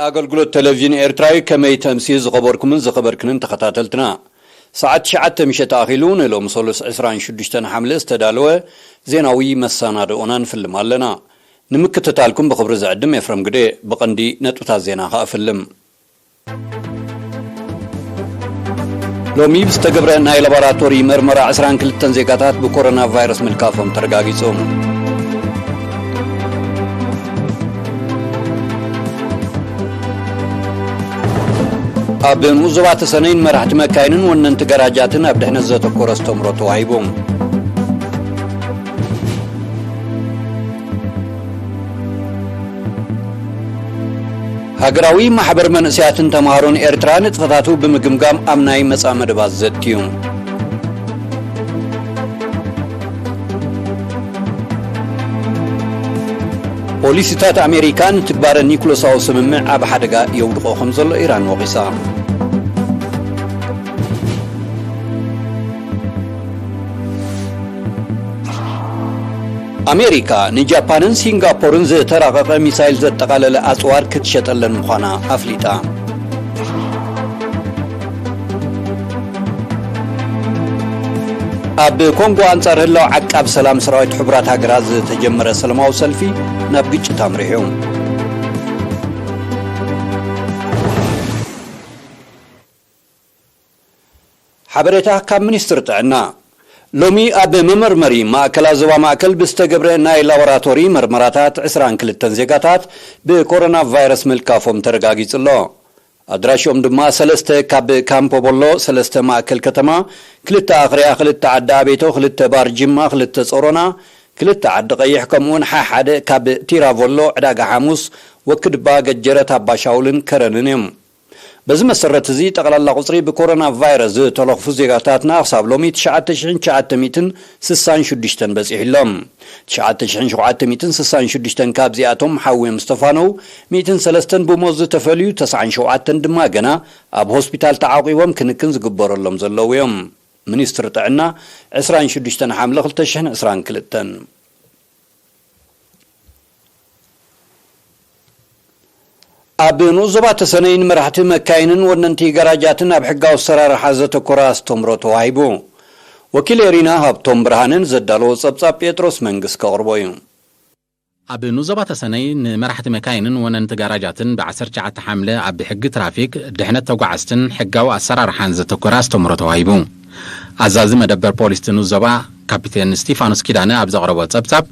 ኣገልግሎት ቴሌቪዥን ኤርትራዊ ከመይ ተምሲ ዝኸበርኩምን ዝኸበርክንን ተኸታተልትና። ሰዓት ትሽዓተ ምሸት ኣኺሉ ንሎሚ ሰሉስ ዕስራን ሽዱሽተን ሓምለ ዝተዳለወ ዜናዊ መሰናድኦና ንፍልም ኣለና። ንምክትታልኩም ብኽብሪ ዝዕድም ኤፍረም ግደ። ብቐንዲ ነጥብታት ዜና ከኣ እፍልም። ሎሚ ብዝተገብረ ናይ ላቦራቶሪ መርመራ ዕስራን ክልተን ዜጋታት ብኮሮና ቫይረስ ምልካፎም ተረጋጊጹ። ኣብ ንኡስ ዞባ ተሰነይን መራሕቲ መካይንን ወነንቲ ገራጃትን ኣብ ድሕነት ዘተኮረ ኣስተምሮ ተዋሂቡ። ሃገራዊ ማሕበር መንእሰያትን ተምሃሮን ኤርትራ ንጥፈታቱ ብምግምጋም ኣብ ናይ መጻኢ መደባት ዘትዩ። ፖሊሲታት ኣሜሪካ ንትግባረ ኒኩለሳዊ ስምምዕ ኣብ ሓደጋ የውድቖ ከም ዘሎ ኢራን ወቒሳ። ኣሜሪካ ንጃፓንን ሲንጋፖርን ዝተራቐቐ ሚሳይል ዘጠቓለለ ኣጽዋር ክትሸጠለን ምዃና ኣፍሊጣ። ኣብ ኮንጎ ኣንጻር ህላው ዓቃብ ሰላም ሰራዊት ሕቡራት ሃገራት ዝተጀመረ ሰላማዊ ሰልፊ ናብ ግጭት ኣምሪሑ። ሓበሬታ ካብ ሚኒስትሪ ጥዕና። ሎሚ ኣብ መመርመሪ ማእከላት ዞባ ማእከል ብዝተገብረ ናይ ላቦራቶሪ መርመራታት ዕስራን ክልተን ዜጋታት ብኮሮና ቫይረስ ምልካፎም ተረጋጊጹ ኣሎ። ኣድራሽኦም ድማ ሰለስተ ካብ ካምፖ ቦሎ፣ ሰለስተ ማእከል ከተማ፣ ክልተ ኣኽርያ፣ ክልተ ዓዲ ኣቤቶ፣ ክልተ ባር ጅማ፣ ክልተ ጾሮና፣ ክልተ ዓዲ ቀይሕ፣ ከምኡውን ሓሓደ ካብ ቲራቮሎ፣ ዕዳጋ ሓሙስ፣ ወክድባ፣ ገጀረት፣ ኣባሻውልን ከረንን እዮም። በዚ መሰረት እዚ ጠቕላላ ቁጽሪ ብኮሮና ቫይረስ ዝተለኽፉ ዜጋታትና ክሳብ ሎሚ ትሽዓተ ሽሕን ትሽዓተ ሚእትን ስሳን ሽዱሽተን በጺሑ ኣሎ። ትሽዓተ ሽሕን ሸውዓተ ሚእትን ስሳን ሽዱሽተን ካብዚኣቶም ሓዊ እዮም ዝተፋነው፣ ሚእትን ሰለስተን ብሞት ዝተፈልዩ፣ ተስዓን ሸውዓተን ድማ ገና ኣብ ሆስፒታል ተዓቂቦም ክንክን ዝግበረሎም ዘለዉ እዮም። ሚኒስትሪ ጥዕና፣ ዕስራን ሽዱሽተን ሓምለ ክልተ ሽሕን ዕስራን ክልተን። ኣብ ንኡስ ዞባ ተሰነይ ንመራሕቲ መካይንን ወነንቲ ጋራጃትን ኣብ ሕጋዊ ኣሰራርሓ ዘተኮረ ኣስተምሮ ተዋሂቡ። ወኪል ኤሪና ሃብቶም ብርሃነ ንዘዳለዎ ጸብጻብ ጴጥሮስ መንግስ ከቕርቦ እዩ። ኣብ ንኡስ ዞባ ተሰነይ ንመራሕቲ መካይንን ወነንቲ ጋራጃትን ብ ዓሰርተ ትሽዓተ ሓምለ ኣብ ሕጊ ትራፊክ፣ ድሕነት ተጓዓዝትን ሕጋዊ ኣሰራርሓን ዘተኮረ ኣስተምሮ ተዋሂቡ። ኣዛዚ መደበር ፖሊስ እቲ ንኡስ ዞባ ካፒቴን ስቲፋኖስ ኪዳነ ኣብ ዘቕረቦ ጸብጻብ፣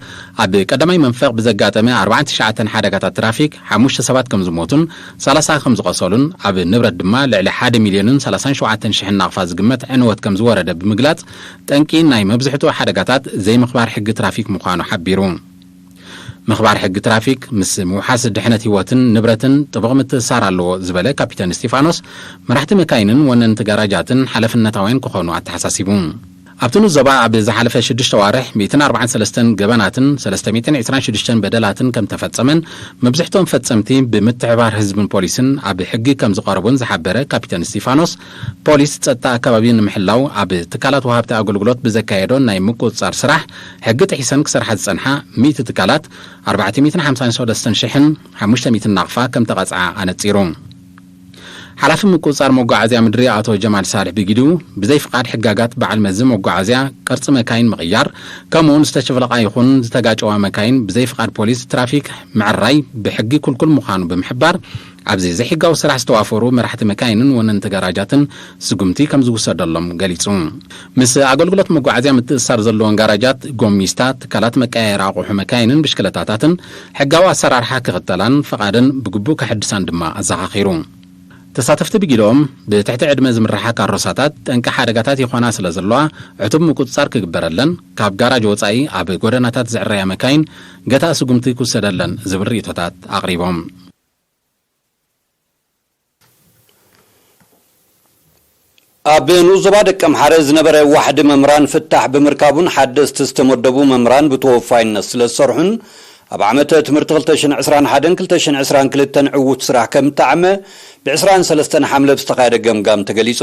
ኣብ ቀዳማይ መንፈቕ ብዘጋጠመ ኣርባዓን ትሽዓተን ሓደጋታት ትራፊክ ሓሙሽተ ሰባት ከም ዝሞቱን ሰላሳ ከም ዝቖሰሉን ኣብ ንብረት ድማ ልዕሊ ሓደ ሚልዮንን ሰላሳን ሸውዓተን ሽሕን ናቕፋ ዝግመት ዕንወት ከም ዝወረደ ብምግላጽ፣ ጠንቂ ናይ መብዝሕትኡ ሓደጋታት ዘይምኽባር ሕጊ ትራፊክ ምዃኑ ሓቢሩ። ምኽባር ሕጊ ትራፊክ ምስ ምውሓስ ድሕነት ህይወትን ንብረትን ጥቡቕ ምትእስሳር ኣለዎ ዝበለ ካፒተን እስቲፋኖስ፣ መራሕቲ መካይንን ወነንቲ ጋራጃትን ሓላፍነታውያን ክኾኑ ኣተሓሳሲቡ። ኣብቲ ንኡስ ዞባ ኣብ ዝሓለፈ ሽዱሽተ ኣዋርሕ ሚእትን ኣርባዓን ሰለስተን ገበናትን ሰለስተ ሚእትን ዕስራን ሽዱሽተን በደላትን ከም ተፈጸመን፣ መብዝሕትኦም ፈጸምቲ ብምትሕብባር ህዝብን ፖሊስን ኣብ ሕጊ ከም ዝቐረቡን ዝሓበረ ካፒተን እስቲፋኖስ፣ ፖሊስ ጸጥታ ኣከባቢ ንምሕላው ኣብ ትካላት ወሃብቲ ኣገልግሎት ብዘካየዶ ናይ ምቁጽጻር ስራሕ፣ ሕጊ ጥሒሰን ክሰርሓ ዝጸንሓ ሚእቲ ትካላት ኣርባዕተ ሚእትን ሓምሳን ሰለስተን ሽሕን ሓሙሽተ ሚእትን ናቕፋ ከም ተቐጽዓ ኣነጺሩ። ሓላፊ ምቁጽጻር መጓዓዝያ ምድሪ ኣቶ ጀማል ሳልሕ ብጊዱ፣ ብዘይ ፍቓድ ሕጋጋት በዓል መዚ መጓዓዝያ፣ ቅርጺ መካይን ምቕያር፣ ከምኡውን ዝተጨፍለቓ ይኹን ዝተጋጨዋ መካይን ብዘይ ፍቓድ ፖሊስ ትራፊክ ምዕራይ ብሕጊ ክልኩል ምዃኑ ብምሕባር፣ ኣብዚ ዘይሕጋዊ ስራሕ ዝተዋፈሩ መራሕቲ መካይንን ወነንቲ ጋራጃትን ስጉምቲ ከም ዝውሰደሎም ገሊጹ። ምስ ኣገልግሎት መጓዓዝያ ምትእስሳር ዘለወን ጋራጃት፣ ጎሚስታ፣ ትካላት መቀያየሪ ኣቑሑ መካይንን ብሽክለታታትን ሕጋዊ ኣሰራርሓ ክኽተላን ፍቓደን ብግቡእ ከሐድሳን ድማ ኣዘኻኺሩ። ተሳተፍቲ ብጊሎም፣ ብትሕቲ ዕድመ ዝምርሓ ካሮሳታት ጠንቂ ሓደጋታት ይኾና ስለ ዘለዋ፣ ዕቱብ ምቁጽጻር ክግበረለን፣ ካብ ጋራጅ ወጻኢ ኣብ ጎደናታት ዝዕረያ መካይን ገታ ስጉምቲ ክውሰደለን ዝብል ርእይቶታት ኣቕሪቦም። ኣብ ንኡስ ዞባ ደቀምሓረ ዝነበረ ዋሕዲ መምህራን ፍታሕ ብምርካቡን ሓደስቲ ዝተመደቡ መምህራን ብተወፋይነት ስለ ዝሰርሑን ኣብ ዓመተ ትምህርቲ ክልተ ሽሕን ዕስራን ሓደን ክልተ ሽሕን ዕስራን ክልተን ዕዉት ስራሕ ከም እተዓመ ብ ዕስራን ሰለስተን ሓምለ ብዝተኻየደ ገምጋም ተገሊጹ።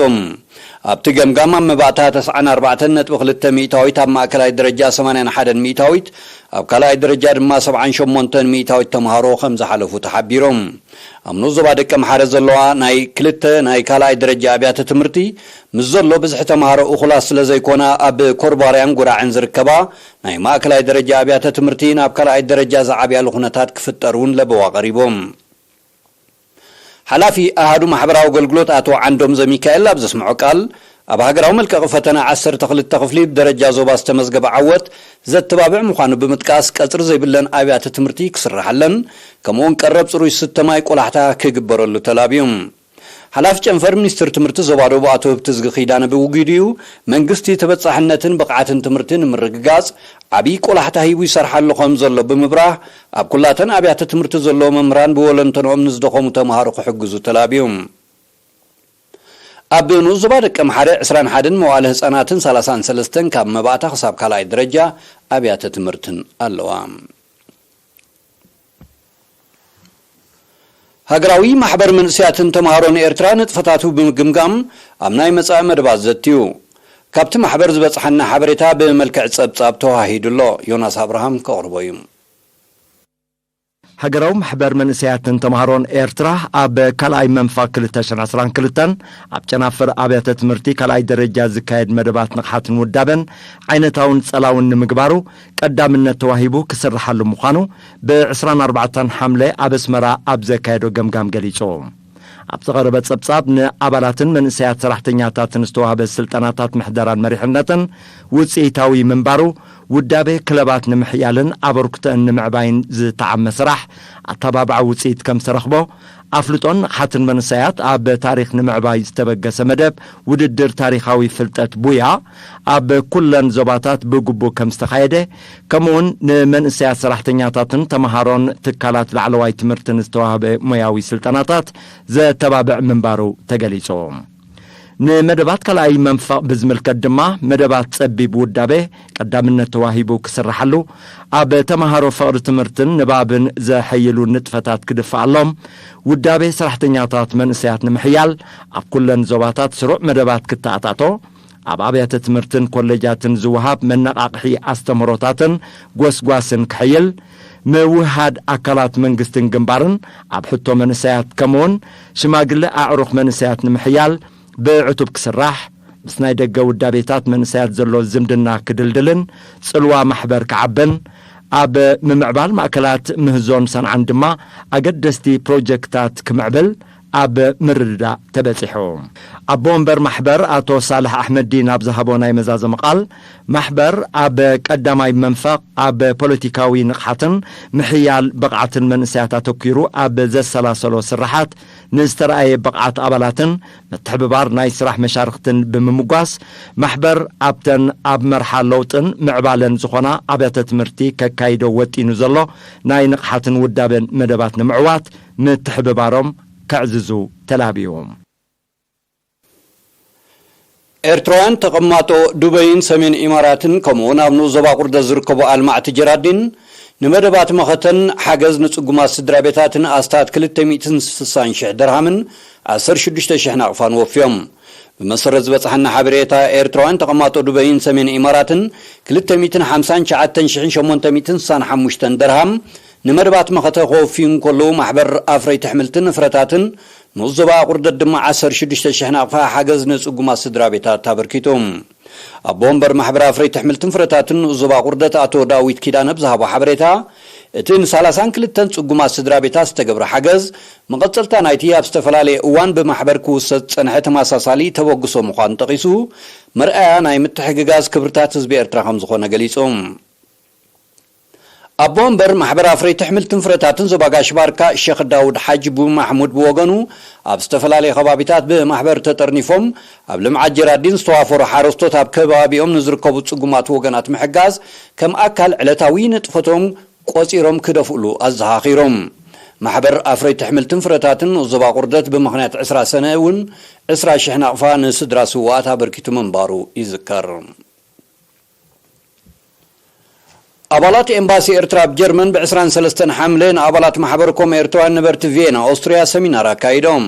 ኣብቲ ገምጋም ኣብ መባእታ ተስዓን ኣርባዕተን ነጥቢ ክልተ ሚእታዊት፣ ኣብ ማእከላይ ደረጃ ሰማንያን ሓደን ሚእታዊት፣ ኣብ ካልኣይ ደረጃ ድማ ሰብዓን ሸሞንተን ሚእታዊት ተምሃሮ ከም ዝሓለፉ ተሓቢሮም። ኣብ ንኡስ ዞባ ደቀ ምሓረ ዘለዋ ናይ ክልተ ናይ ካልኣይ ደረጃ ኣብያተ ትምህርቲ ምስ ዘሎ ብዝሒ ተምሃሮ እኹላት ስለ ዘይኮና፣ ኣብ ኮርባርያን ጉራዕን ዝርከባ ናይ ማእከላይ ደረጃ ኣብያተ ትምህርቲ ናብ ካልኣይ ደረጃ ዝዓብያሉ ኩነታት ክፍጠር እውን ለበዋ ቀሪቦም። ሓላፊ ኣሃዱ ማሕበራዊ ኣገልግሎት ኣቶ ዓንዶም ዘሚካኤል ኣብ ዘስምዖ ቃል፣ ኣብ ሃገራዊ መልቀቒ ፈተና ዓሰርተ ክልተ ክፍሊ ብደረጃ ዞባ ዝተመዝገበ ዓወት ዘተባብዕ ምዃኑ ብምጥቃስ፣ ቀጽሪ ዘይብለን ኣብያተ ትምህርቲ ክስርሓለን፣ ከምኡውን ቀረብ ጽሩይ ስተ ማይ ቆላሕታ ክግበረሉ ተላብዩ። ሓላፊ ጨንፈር ሚኒስትር ትምህርቲ ዞባ ደቡብ ኣቶ ህብትዝጊ ኪዳነ ብውጊድኡ፣ መንግስቲ ተበጻሕነትን ብቕዓትን ትምህርቲ ንምርግጋጽ ዓብዪ ቆላሕታ ሂቡ ይሰርሓሉ ከም ዘሎ ብምብራህ፣ ኣብ ኩላተን ኣብያተ ትምህርቲ ዘለዉ መምህራን ብወለንተንኦም ንዝደኸሙ ተምሃሮ ክሕግዙ ተላብዩ። ኣብ ንኡስ ዞባ ደቀ ምሓረ ዕስራን ሓደን መዋእለ ህጻናትን ሰላሳን ሰለስተን ካብ መባእታ ክሳብ ካልኣይ ደረጃ ኣብያተ ትምህርትን ኣለዋ። ሃገራዊ ማሕበር መንእሰያትን ተምሃሮን ኤርትራ ንጥፈታቱ ብምግምጋም ኣብ ናይ መጻኢ መደባት ዘትዩ። ካብቲ ማሕበር ዝበጽሓና ሓበሬታ ብመልክዕ ጸብጻብ ተዋሂዱ ኣሎ። ዮናስ ኣብርሃም ከቕርቦ እዩ። ሃገራዊ ማሕበር መንእሰያትን ተምሃሮን ኤርትራ ኣብ ካልኣይ መንፋቅ ክልተ ሽሕን ዕስራን ክልተን ኣብ ጨናፍር ኣብያተ ትምህርቲ ካልኣይ ደረጃ ዝካየድ መደባት ንቕሓትን ውዳበን ዓይነታውን ጸላውን ንምግባሩ ቀዳምነት ተዋሂቡ ክስርሓሉ ምዃኑ ብ ዕስራን ኣርባዕተን ሓምለ ኣብ ኣስመራ ኣብ ዘካየዶ ገምጋም ገሊጹ። ኣብ ዝቐረበ ጸብጻብ ንኣባላትን መንእሰያት ሰራሕተኛታትን ዝተዋህበ ስልጠናታት ምሕደራን መሪሕነትን ውጽኢታዊ ምንባሩ፣ ውዳቤ ክለባት ንምሕያልን ኣበርክቶአን ንምዕባይን ዝተዓመ ስራሕ ኣተባብዓ ውጽኢት ከም ዝተረኽቦ ኣፍልጦን ንቕሓትን መንእሰያት ኣብ ታሪኽ ንምዕባይ ዝተበገሰ መደብ ውድድር ታሪኻዊ ፍልጠት ቡያ ኣብ ኩለን ዞባታት ብግቡእ ከም ዝተኻየደ፣ ከምኡውን ንመንእሰያት ሰራሕተኛታትን ተምሃሮን ትካላት ላዕለዋይ ትምህርትን ዝተዋህበ ሞያዊ ስልጠናታት ዘተባብዕ ምንባሩ ተገሊጹ። ንመደባት ካልኣይ መንፈቕ ብዝምልከት ድማ፣ መደባት ጸቢብ ውዳቤ ቀዳምነት ተዋሂቡ ክስርሓሉ፣ ኣብ ተምሃሮ ፍቕሪ ትምህርትን ንባብን ዘሐይሉ ንጥፈታት ክድፍኣሎም፣ ውዳቤ ሰራሕተኛታት መንእሰያት ንምሕያል፣ ኣብ ኩለን ዞባታት ስሩዕ መደባት ክተኣታቶ፣ ኣብ ኣብያተ ትምህርትን ኮሌጃትን ዝወሃብ መነቓቕሒ ኣስተምህሮታትን ጎስጓስን ክሕይል፣ ምውህሃድ ኣካላት መንግስትን ግንባርን ኣብ ሕቶ መንእሰያት፣ ከምኡውን ሽማግለ ኣዕሩኽ መንእሰያት ንምሕያል ብዕቱብ ክስራሕ፣ ምስ ናይ ደገ ውዳቤታት መንእሰያት ዘሎ ዝምድና ክድልድልን ጽልዋ ማሕበር ክዓብን፣ ኣብ ምምዕባል ማእከላት ምህዞን ሰንዓን ድማ ኣገደስቲ ፕሮጀክታት ክምዕብል ኣብ ምርድዳእ ተበጺሑ። ኣቦ ወንበር ማሕበር ኣቶ ሳልሕ ኣሕመዲን ኣብ ዝሃቦ ናይ መዛዘሚ ቃል፣ ማሕበር ኣብ ቀዳማይ መንፈቕ ኣብ ፖለቲካዊ ንቕሓትን ምሕያል ብቕዓትን መንእሰያት ኣተኲሩ ኣብ ዘሰላሰሎ ስራሓት፣ ንዝተረኣየ ብቕዓት ኣባላትን ምትሕብባር ናይ ስራሕ መሻርኽትን ብምምጓስ፣ ማሕበር ኣብተን ኣብ መርሓ ለውጥን ምዕባለን ዝኾና ኣብያተ ትምህርቲ ከካይዶ ወጢኑ ዘሎ ናይ ንቕሓትን ውዳበን መደባት ንምዕዋት ምትሕብባሮም ከዕዝዙ ተላብዩ። ኤርትራውያን ተቐማጦ ዱበይን ሰሜን ኢማራትን፣ ከምኡውን ኣብ ንኡስ ዞባ ቁርደት ዝርከቡ ኣልማዕቲ ጀራዲን፣ ንመደባት መኸተን ሓገዝ ንጽጉማት ስድራ ቤታትን ኣስታት ክልተ ሚእትን ስሳን ሽሕ ደርሃምን ዓሰርተ ሽዱሽተ ሽሕ ናቕፋን ወፍዮም። ብመሰረት ዝበጽሓና ሓበሬታ፣ ኤርትራውያን ተቐማጦ ዱበይን ሰሜን ኢማራትን ክልተ ሚእትን ሓምሳን ትሽዓተን ሽሕን ሸሞንተ ሚእትን ስሳን ሓሙሽተን ደርሃም ንመደባት መኸተ ከወፍዩ እንከለዉ፣ ማሕበር ኣፍረይቲ ኣሕምልትን ፍረታትን ንኡስ ዞባ ቁርደት ድማ ዓሰርተ ሽዱሽተ ሽሕ ናቕፋ ሓገዝ ንጽጉማት ስድራ ቤታት ኣበርኪቱ። ኣቦ ወንበር ማሕበር ኣፍረይቲ ኣሕምልትን ፍረታትን ንኡስ ዞባ ቁርደት ኣቶ ዳዊት ኪዳነ ብዝሃቦ ሓበሬታ፣ እቲ ንሰላሳን ክልተን ጽጉማት ስድራ ቤታት ዝተገብረ ሓገዝ፣ መቐጸልታ ናይቲ ኣብ ዝተፈላለየ እዋን ብማሕበር ክውሰድ ዝጸንሐ ተመሳሳሊ ተበግሶ ምዃኑ ጠቒሱ፣ መርኣያ ናይ ምትሕግጋዝ ክብርታት ህዝቢ ኤርትራ ከም ዝኾነ ገሊጹ። ኣቦ ወንበር ማሕበር ኣፍረይቲ ኣሕምልትን ፍረታትን ዞባ ጋሽ ባርካ ሸኽ ዳውድ ሓጅ ቡ ማሕሙድ ብወገኑ፣ ኣብ ዝተፈላለየ ከባቢታት ብማሕበር ተጠርኒፎም ኣብ ልምዓት ጀራዲን ዝተዋፈሩ ሓረስቶት ኣብ ከባቢኦም ንዝርከቡ ጽጉማት ወገናት ምሕጋዝ ከም ኣካል ዕለታዊ ንጥፈቶም ቆጺሮም ክደፍእሉ ኣዘኻኺሮም። ማሕበር ኣፍረይቲ ኣሕምልትን ፍረታትን ንኡስ ዞባ ቁርደት ብምኽንያት ዕስራ ሰነ እውን ዕስራ ሽሕ ናቕፋ ንስድራ ስውኣት ኣበርኪቱ ምንባሩ ይዝከር። ኣባላት ኤምባሲ ኤርትራ ኣብ ጀርመን ብ ዕስራን ሰለስተን ሓምለ ንኣባላት ማሕበር ኮም ኤርትራውያን ነበርቲ ቪየና ኦስትርያ ሰሚናር ኣካይዶም።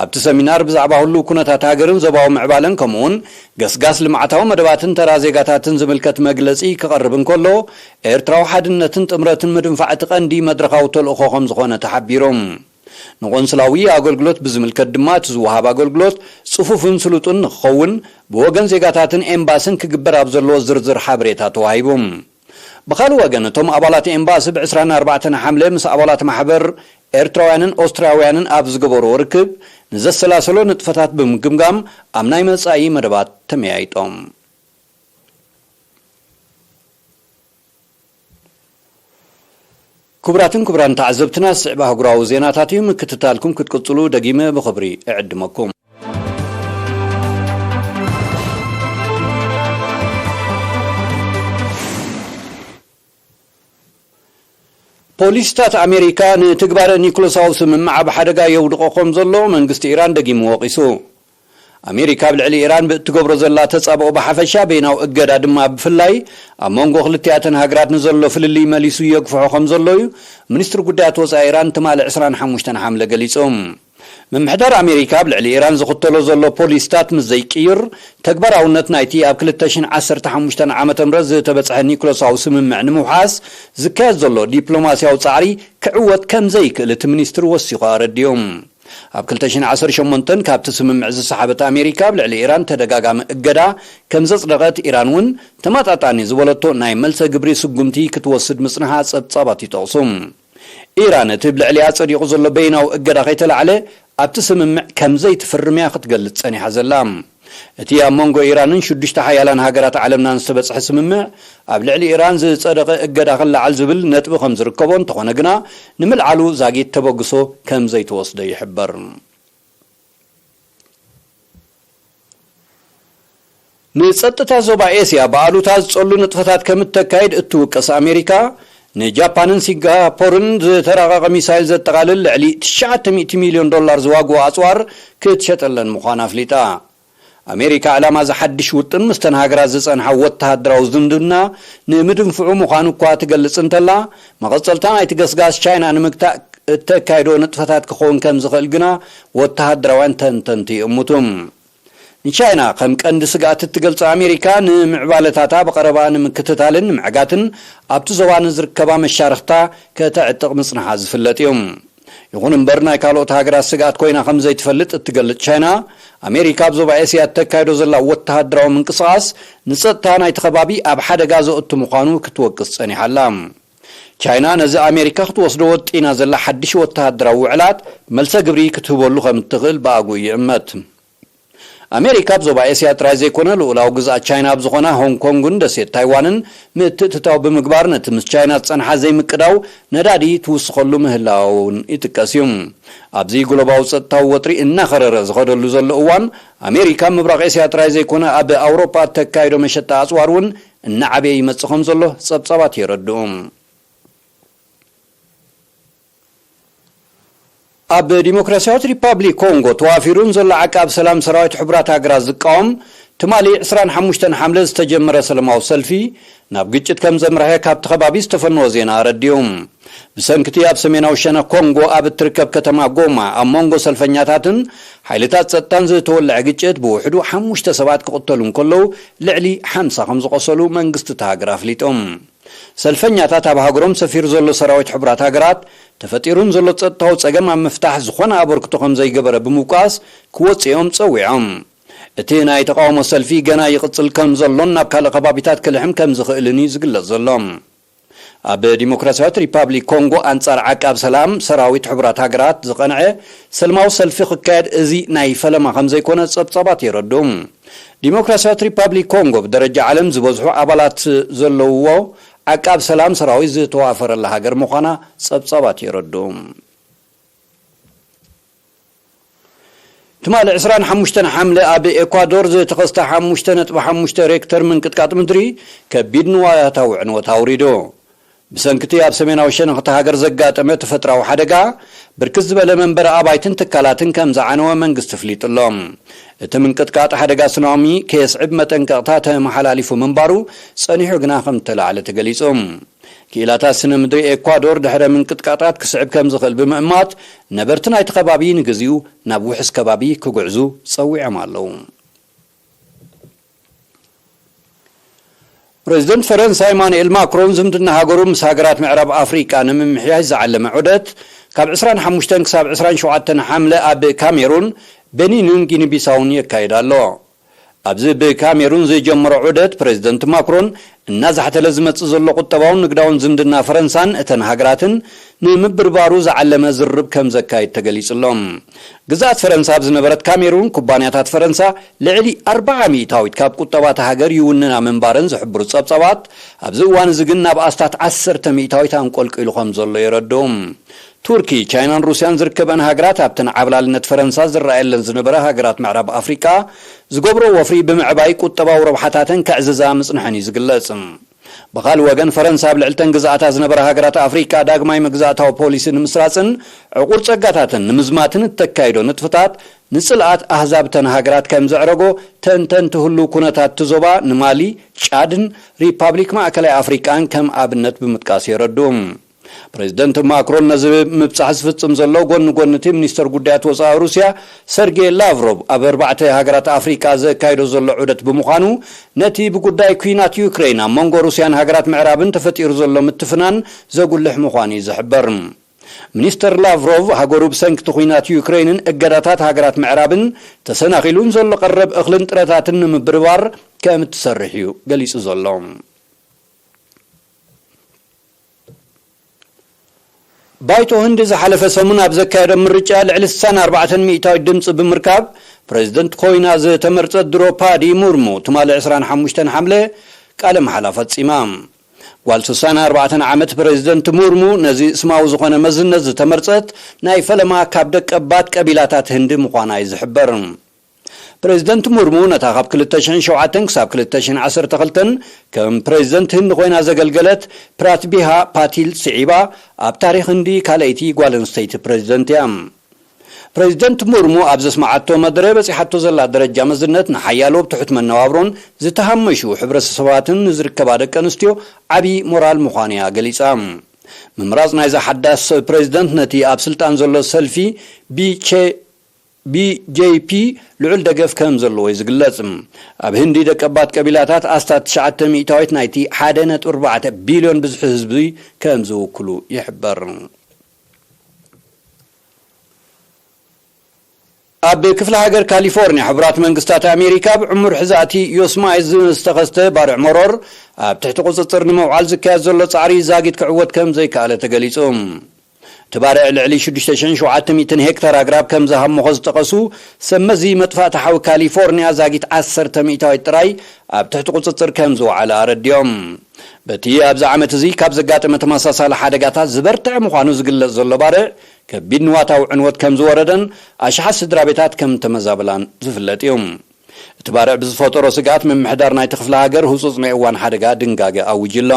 ኣብቲ ሰሚናር ብዛዕባ ህሉው ኩነታት ሃገርን ዞባዊ ምዕባለን ከምኡውን ገስጋስ ልምዓታዊ መደባትን ተራ ዜጋታትን ዝምልከት መግለጺ ክቐርብ እንከሎ፣ ኤርትራዊ ሓድነትን ጥምረትን ምድንፋዕ እቲ ቀንዲ መድረኻዊ ተልእኾ ከም ዝኾነ ተሓቢሩ። ንቆንስላዊ ኣገልግሎት ብዝምልከት ድማ፣ እቲ ዝወሃብ ኣገልግሎት ጽፉፍን ስሉጥን ንክኸውን፣ ብወገን ዜጋታትን ኤምባስን ክግበር ኣብ ዘለዎ ዝርዝር ሓበሬታ ተዋሂቡ። ብኻልእ ወገን፣ እቶም ኣባላት ኤምባሲ ብ ዕስራን ኣርባዕተን ሓምለ ምስ ኣባላት ማሕበር ኤርትራውያንን ኦስትርያውያንን ኣብ ዝገበርዎ ርክብ፣ ንዘሰላሰሎ ንጥፈታት ብምግምጋም፣ ኣብ ናይ መጻኢ መደባት ተመያይጦም። ክቡራትን ክቡራን ተዓዘብትና፣ ዝስዕብ ኣህጉራዊ ዜናታት እዩ። ምክትታልኩም ክትቅጽሉ ደጊመ ብኽብሪ እዕድመኩም። ፖሊስታት ኣሜሪካ ንትግባረ ኒኩለሳዊ ስምምዕ ኣብ ሓደጋ የውድቖ ከም ዘሎ መንግስቲ ኢራን ደጊሙ ወቒሱ። ኣሜሪካ ኣብ ልዕሊ ኢራን ብእትገብሮ ዘላ ተጻብኦ ብሓፈሻ፣ በይናዊ እገዳ ድማ ብፍላይ፣ ኣብ መንጎ ክልቲኣተን ሃገራት ንዘሎ ፍልልይ መሊሱ የግፍሖ ከም ዘሎ እዩ ሚኒስትሪ ጉዳያት ወጻኢ ኢራን ትማሊ ዕስራን ሓሙሽተን ሓምለ ገሊጹ። ምምሕዳር ኣሜሪካ ኣብ ልዕሊ ኢራን ዝኽተሎ ዘሎ ፖሊስታት ምስ ዘይቅይር፣ ተግባራውነት ናይቲ ኣብ ክልተ ሽሕን ዓሰርተ ሓሙሽተን ዓመተ ምህረት ዝተበጽሐ ኒኩለሳዊ ስምምዕ ንምውሓስ ዝካየድ ዘሎ ዲፕሎማስያዊ ጻዕሪ ክዕወት ከም ዘይክእል እቲ ሚኒስትሪ ወሲኹ ኣረዲኡ። ኣብ ክልተ ሽሕን ዓሰርተ ሸሞንተን ካብቲ ስምምዕ ዝሰሓበት ኣሜሪካ፣ ኣብ ልዕሊ ኢራን ተደጋጋሚ እገዳ ከም ዘጽደቐት፣ ኢራን እውን ተመጣጣኒ ዝበለቶ ናይ መልሰ ግብሪ ስጉምቲ ክትወስድ ምጽንሓ ጸብጻባት ይጠቕሱ። ኢራን እቲ ብልዕሊኣ ጸዲቑ ዘሎ በይናዊ እገዳ ከይተላዕለ ኣብቲ ስምምዕ ከም ዘይትፍርም እያ ክትገልጽ ጸኒሓ ዘላ። እቲ ኣብ መንጎ ኢራንን ሽዱሽተ ሓያላን ሃገራት ዓለምናን ዝተበጽሐ ስምምዕ፣ ኣብ ልዕሊ ኢራን ዝጸደቐ እገዳ ክለዓል ዝብል ነጥቢ ከም ዝርከቦ፣ እንተኾነ ግና፣ ንምልዓሉ ዛጊት ተበግሶ ከም ዘይተወስደ ይሕበር። ንጸጥታ ዞባ ኤስያ ብኣሉታ ዝጸሉ ንጥፈታት ከም እተካይድ እትውቀስ ኣሜሪካ፣ ንጃፓንን ሲንጋፖርን ዝተራቐቐ ሚሳይል ዘጠቓልል ልዕሊ ትሽዓተ ሚእቲ ሚልዮን ዶላር ዝዋግኡ ኣጽዋር ክትሸጠለን ምዃና ኣፍሊጣ። ኣሜሪካ፣ ዕላማ እዚ ሓድሽ ውጥን፣ ምስተን ሃገራት ዝጸንሓ ወተሃደራዊ ዝምድና ንምድንፍዑ ምዃኑ እኳ ትገልጽ እንተላ፣ መቐጸልታ ናይቲ ገስጋስ ቻይና ንምግታእ እተካይዶ ንጥፈታት ክኸውን ከም ዝኽእል ግና ወተሃደራውያን ተንተንቲ ይእምቱ። ንቻይና ከም ቀንዲ ስግኣት እትገልጾ ኣሜሪካ፣ ንምዕባለታታ ብቐረባ ንምክትታልን ንምዕጋትን ኣብቲ ዞባ ንዝርከባ መሻርኽታ ከተዕጥቕ ምጽንሓ ዝፍለጥ እዩ። ይኹን እምበር፣ ናይ ካልኦት ሃገራት ስግኣት ኮይና ከም ዘይትፈልጥ እትገልጽ ቻይና፣ ኣሜሪካ ኣብ ዞባ ኤስያ እተካይዶ ዘላ ወተሃደራዊ ምንቅስቓስ ንጸጥታ ናይቲ ከባቢ ኣብ ሓደጋ ዘእቱ ምዃኑ ክትወቅስ ጸኒሓ ኣላ። ቻይና ነዚ ኣሜሪካ ክትወስዶ ወጢና ዘላ ሓድሽ ወተሃደራዊ ውዕላት መልሰ ግብሪ ክትህበሉ ከም እትኽእል ብኣግኡ ይእመት። ኣሜሪካ ኣብ ዞባ ኤስያ ጥራይ ዘይኮነ፣ ልኡላዊ ግዝኣት ቻይና ኣብ ዝኾና ሆንግ ኮንግን ደሴት ታይዋንን ምትእትታው ብምግባር፣ ነቲ ምስ ቻይና ዝጸንሓ ዘይምቅዳው ነዳዲ ትውስኸሉ ምህላውን ይጥቀስ እዩ። ኣብዚ ግሎባዊ ጸጥታዊ ወጥሪ እናኸረረ ዝኸደሉ ዘሎ እዋን፣ ኣሜሪካ ምብራቕ ኤስያ ጥራይ ዘይኮነ፣ ኣብ ኣውሮጳ እተካይዶ መሸጣ ኣጽዋር እውን እናዓበየ ይመጽእ ከም ዘሎ ጸብጻባት የረድኡ። ኣብ ዲሞክራሲያዊት ሪፓብሊክ ኮንጎ ተዋፊሩ ንዘሎ ዓቃብ ሰላም ሰራዊት ሕቡራት ሃገራት ዝቃወም፣ ትማሊ ዕስራን ሓሙሽተን ሓምለ ዝተጀመረ ሰላማዊ ሰልፊ፣ ናብ ግጭት ከም ዘምርሐ ካብቲ ከባቢ ዝተፈነወ ዜና ኣረዲኡ። ብሰንክቲ ኣብ ሰሜናዊ ሸነኽ ኮንጎ ኣብ እትርከብ ከተማ ጎማ፣ ኣብ መንጎ ሰልፈኛታትን ሓይልታት ጸጥታን ዝተወልዐ ግጭት፣ ብውሕዱ ሓሙሽተ ሰባት ክቕተሉ እንከለዉ፣ ልዕሊ ሓምሳ ከም ዝቖሰሉ መንግስቲ እታ ሃገር ኣፍሊጡ። ሰልፈኛታት፣ ኣብ ሃገሮም ሰፊሩ ዘሎ ሰራዊት ሕቡራት ሃገራት፣ ተፈጢሩ ንዘሎ ጸጥታዊ ጸገም ኣብ ምፍታሕ ዝኾነ ኣበርክቶ ከም ዘይገበረ ብምውቃስ፣ ክወጽኦም ጸዊዖም። እቲ ናይ ተቓውሞ ሰልፊ ገና ይቕጽል ከም ዘሎን ናብ ካልእ ከባቢታት ክልሕም ከም ዝኽእልን እዩ ዝግለጽ ዘሎ። ኣብ ዲሞክራሲያዊት ሪፓብሊክ ኮንጎ፣ ኣንጻር ዓቃብ ሰላም ሰራዊት ሕቡራት ሃገራት ዝቐንዐ ሰልማዊ ሰልፊ ክካየድ፣ እዚ ናይ ፈለማ ከም ዘይኮነ ጸብጻባት የረድኡ። ዲሞክራሲያዊት ሪፓብሊክ ኮንጎ፣ ብደረጃ ዓለም ዝበዝሑ ኣባላት ዘለውዎ ዓቃብ ሰላም ሰራዊት ዝተዋፈረላ ሃገር ምዃና ጸብጻባት የረድኡ። ትማሊ ዕስራን ሓሙሽተን ሓምለ፣ ኣብ ኤኳዶር ዝተኸስተ ሓሙሽተ ነጥቢ ሓሙሽተ ሬክተር ምንቅጥቃጥ ምድሪ፣ ከቢድ ንዋታዊ ዕንወት ኣውሪዱ። ብሰንክቲ ኣብ ሰሜናዊ ሸነኽ እታ ሃገር ዘጋጠመ ተፈጥራዊ ሓደጋ፣ ብርክት ዝበለ መንበሪ ኣባይትን ትካላትን ከም ዝዓነወ መንግስቲ ኣፍሊጡ ኣሎ። እቲ ምንቅጥቃጥ ሓደጋ ሱናሚ ከየስዕብ መጠንቀቕታ ተመሓላሊፉ ምንባሩ ጸኒሑ ግና ከም እተላዕለ ተገሊጹ። ክኢላታት ስነ ምድሪ ኤኳዶር ድሕረ ምንቅጥቃጣት ክስዕብ ከም ዝኽእል ብምእማት፣ ነበርቲ ናይቲ ከባቢ ንግዚኡ ናብ ውሑስ ከባቢ ክጉዕዙ ጸዊዖም ኣለዉ። ፕሬዚደንት ፈረንሳ ኢማኑኤል ማክሮን ዝምድና ሃገሩ ምስ ሃገራት ምዕራብ ኣፍሪቃ ንምምሕያሽ ዝዓለመ ዑደት ካብ ዕስራን ሓሙሽተን ክሳብ ዕስራን ሸውዓተን ሓምለ ኣብ ካሜሩን፣ ቤኒንን ጊኒቢሳውን የካይድ ኣሎ። ኣብዚ ብካሜሩን ዝጀመሮ ዑደት ፕሬዚደንት ማክሮን እናዛሕተለ ዝመጽእ ዘሎ ቁጠባውን ንግዳውን ዝምድና ፈረንሳን እተን ሃገራትን ንምብርባሩ ዝዓለመ ዝርርብ ከም ዘካይድ ተገሊጹ ኣሎ። ግዝኣት ፈረንሳ ኣብ ዝነበረት ካሜሩን ኩባንያታት ፈረንሳ ልዕሊ ኣርብዓ ሚእታዊት ካብ ቁጠባ እታ ሃገር ይውንና ምንባረን ዝሕብሩ ጸብጻባት፣ ኣብዚ እዋን እዚ ግን ናብ ኣስታት ዓሰርተ ሚእታዊት ኣንቆልቂሉ ከም ዘሎ የረድኡ። ቱርኪ፣ ቻይናን ሩስያን ዝርከበን ሃገራት ኣብተን ዓብላልነት ፈረንሳ ዝረኣየለን ዝነበረ ሃገራት ምዕራብ ኣፍሪቃ ዝገብሮ ወፍሪ ብምዕባይ ቁጠባዊ ረብሓታተን ከዕዝዛ ምጽንሐን እዩ ዝግለጽ። ብኻልእ ወገን ፈረንሳ ኣብ ልዕልተን ግዝኣታ ዝነበረ ሃገራት ኣፍሪቃ ዳግማይ መግዛእታዊ ፖሊሲ ንምስራጽን ዕቑር ጸጋታተን ንምዝማትን እተካይዶ ንጥፍታት ንጽልኣት ኣህዛብ እተን ሃገራት ከም ዘዕረጎ ተንተንቲ ህሉው ኩነታት እቲ ዞባ ንማሊ፣ ጫድን ሪፓብሊክ ማእከላይ ኣፍሪቃን ከም ኣብነት ብምጥቃስ የረዱ። ፕሬዚደንት ማክሮን ነዚ ምብጻሕ ዝፍጽም ዘሎ ጎኒ ጎኒ እቲ ሚኒስተር ጉዳያት ወጻኢ ሩስያ ሰርጌ ላቭሮቭ ኣብ ኣርባዕተ ሃገራት ኣፍሪቃ ዘካይዶ ዘሎ ዑደት ብምዃኑ፣ ነቲ ብጉዳይ ኲናት ዩክሬን ኣብ መንጎ ሩስያን ሃገራት ምዕራብን ተፈጢሩ ዘሎ ምትፍናን ዘጉልሕ ምዃኑ እዩ ዝሕበር። ሚኒስተር ላቭሮቭ ሃገሩ ብሰንኪ እቲ ኲናት ዩክሬንን እገዳታት ሃገራት ምዕራብን ተሰናኺሉን ዘሎ ቀረብ እኽልን ጥረታትን ንምብርባር ከም እትሰርሕ እዩ ገሊጹ ዘሎ። ባይቶ ህንዲ ዝሓለፈ ሰሙን ኣብ ዘካየዶ ምርጫ ልዕሊ ስሳን ኣርባዕተን ሚእታዊት ድምፂ ብምርካብ ፕሬዚደንት ኮይና ዝተመርፀት ድሮፓዲ ሙርሙ ትማሊ ዕስራን ሓሙሽተን ሓምለ ቃለ መሓላ ፈፂማ። ጓል ስሳን ኣርባዕተን ዓመት ፕሬዚደንት ሙርሙ ነዚ ስማዊ ዝኾነ መዝነት ዝተመርፀት ናይ ፈለማ ካብ ደቀባት ቀቢላታት ህንዲ ምዃና እዩ ዝሕበር። ፕሬዚደንት ሙርሙ ነታ ካብ ክልተ ሽሕን ሸውዓተን ክሳብ ክልተ ሽሕን ዓሰርተ ክልተን ከም ፕሬዚደንት ህንዲ ኮይና ዘገልገለት ፕራትቢሃ ፓቲል ስዒባ ኣብ ታሪኽ ህንዲ ካልኣይቲ ጓል ኣንስተይቲ ፕሬዚደንት እያ። ፕሬዚደንት ሙርሙ ኣብ ዘስማዓቶ መደረ በጺሓቶ ዘላ ደረጃ መዝነት ንሓያሎ ኣብ ትሑት መነባብሮን ዝተሃመሹ ሕብረተሰባትን ንዝርከባ ደቂ ኣንስትዮ ዓቢ ሞራል ምዃኑ እያ ገሊጻ። ምምራጽ ናይዛ ሓዳስ ፕሬዚደንት ነቲ ኣብ ስልጣን ዘሎ ሰልፊ ቢቼ ቢጄፒ ልዑል ደገፍ ከም ዘለዎ እዩ ዝግለጽ። ኣብ ህንዲ ደቀባት ቀቢላታት ኣስታት ትሽዓተ ሚእታዊት ናይቲ ሓደ ነጥቢ ኣርባዕተ ቢልዮን ብዝሒ ህዝቢ ከም ዝውክሉ ይሕበር። ኣብ ክፍለ ሃገር ካሊፎርኒያ ሕቡራት መንግስታት ኣሜሪካ ብዕሙር ሕዛእቲ ዮስማይ ዝተኸስተ ባርዕ መሮር ኣብ ትሕቲ ቁጽጽር ንምውዓል ዝካየድ ዘሎ ጻዕሪ ዛጊት ክዕወት ከም ዘይከኣለ ተገሊጹ። እቲ ባርዕ ልዕሊ ሽዱሽተ ሽሕን ሸውዓተ ሚእትን ሄክታር ኣግራብ ከም ዝሃሞኸ ዝጠቐሱ ሰብ መዚ መጥፋእቲ ሓዊ ካሊፎርኒያ ዛጊት ዓሰርተ ሚእታዊት ጥራይ ኣብ ትሕቲ ቁጽጽር ከም ዝወዓለ ኣረዲኦም። በቲ ኣብዚ ዓመት እዚ ካብ ዘጋጠመ ተመሳሳሊ ሓደጋታት ዝበርትዐ ምዃኑ ዝግለጽ ዘሎ ባርዕ ከቢድ ንዋታዊ ዕንወት ከም ዝወረደን ኣሽሓት ስድራ ቤታት ከም ተመዛብላን ዝፍለጥ እዩ። እቲ ባርዕ ብዝፈጠሮ ስግኣት ምምሕዳር ናይቲ ክፍለ ሃገር ህጹጽ ናይ እዋን ሓደጋ ድንጋገ ኣውጅ ኣሎ።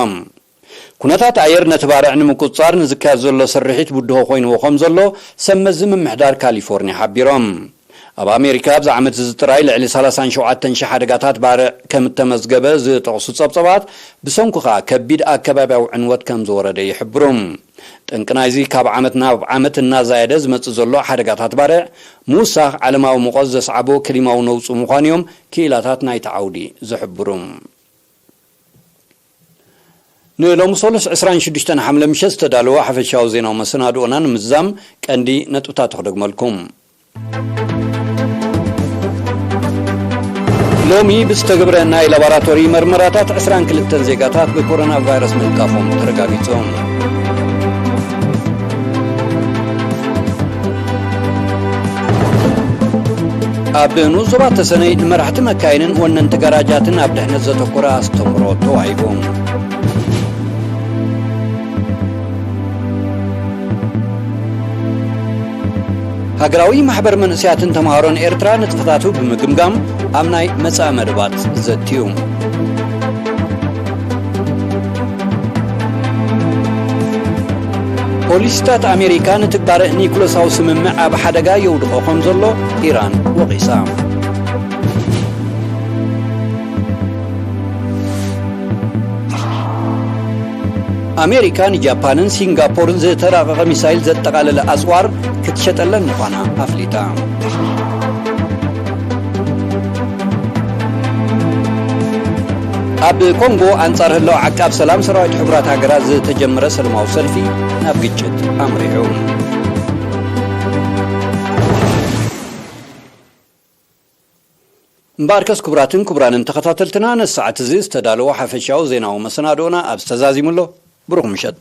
ኩነታት ኣየር ነቲ ባርዕ ንምቁጽጻር ንዝካየድ ዘሎ ስርሒት ብድሆ ኮይንዎ ከም ዘሎ ሰብ መዚ ምምሕዳር ካሊፎርኒያ ሓቢሮም። ኣብ ኣሜሪካ ኣብዚ ዓመት እዚ ጥራይ ልዕሊ ሰላሳን ሸውዓተን ሽሕ ሓደጋታት ባርዕ ከም እተመዝገበ ዝጠቕሱ ጸብጸባት፣ ብሰንኩ ከኣ ከቢድ ኣከባብያዊ ዕንወት ከም ዝወረደ ይሕብሩ። ጠንቂ ናይዚ ካብ ዓመት ናብ ዓመት እናዛየደ ዝመጽእ ዘሎ ሓደጋታት ባርዕ፣ ምውሳኽ ዓለማዊ ሙቐት ዘስዓቦ ክሊማዊ ነውጹ ምዃኑ እዮም ክኢላታት ናይቲ ዓውዲ ዝሕብሩ። ንሎሚ ሰሉስ ዕስራን ሽዱሽተን ሓምለ ምሸት ዝተዳለወ ሓፈሻዊ ዜናዊ መሰናድኦና ንምዝዛም ቀንዲ ነጥብታቱ ክደግመልኩም። ሎሚ ብዝተገብረ ናይ ላቦራቶሪ መርመራታት ዕስራን ክልተን ዜጋታት ብኮሮና ቫይረስ ምልካፎም ተረጋጊጾም። ኣብ ንኡስ ዞባ ተሰነይ ንመራሕቲ መካይንን ወነንቲ ጋራጃትን ኣብ ድሕነት ዘተኮረ ኣስተምህሮ ተዋሂቡ። ሃገራዊ ማሕበር መንእሰያትን ተምሃሮን ኤርትራ ንጥፈታቱ ብምግምጋም ኣብ ናይ መጻኢ መደባት ዘትዩ። ፖሊሲታት ኣሜሪካ ንትግባረ ኒኩለሳዊ ስምምዕ ኣብ ሓደጋ የውድቖ ከም ዘሎ ኢራን ወቒሳ። ኣሜሪካ ንጃፓንን ሲንጋፖርን ዝተራቐቐ ሚሳይል ዘጠቓለለ ኣጽዋር ክትሸጠለን ምዃና ኣፍሊጣ። ኣብ ኮንጎ ኣንጻር ህላው ዓቃብ ሰላም ሰራዊት ሕቡራት ሃገራት ዝተጀመረ ሰላማዊ ሰልፊ ናብ ግጭት ኣምሪሑ። እምበኣርከስ ክቡራትን ክቡራንን ተኸታተልትና፣ ነዚ ሰዓት እዚ ዝተዳለወ ሓፈሻዊ ዜናዊ መሰናድኦና ኣብዚ ተዛዚሙ ኣሎ። ብሩኽ ምሸት።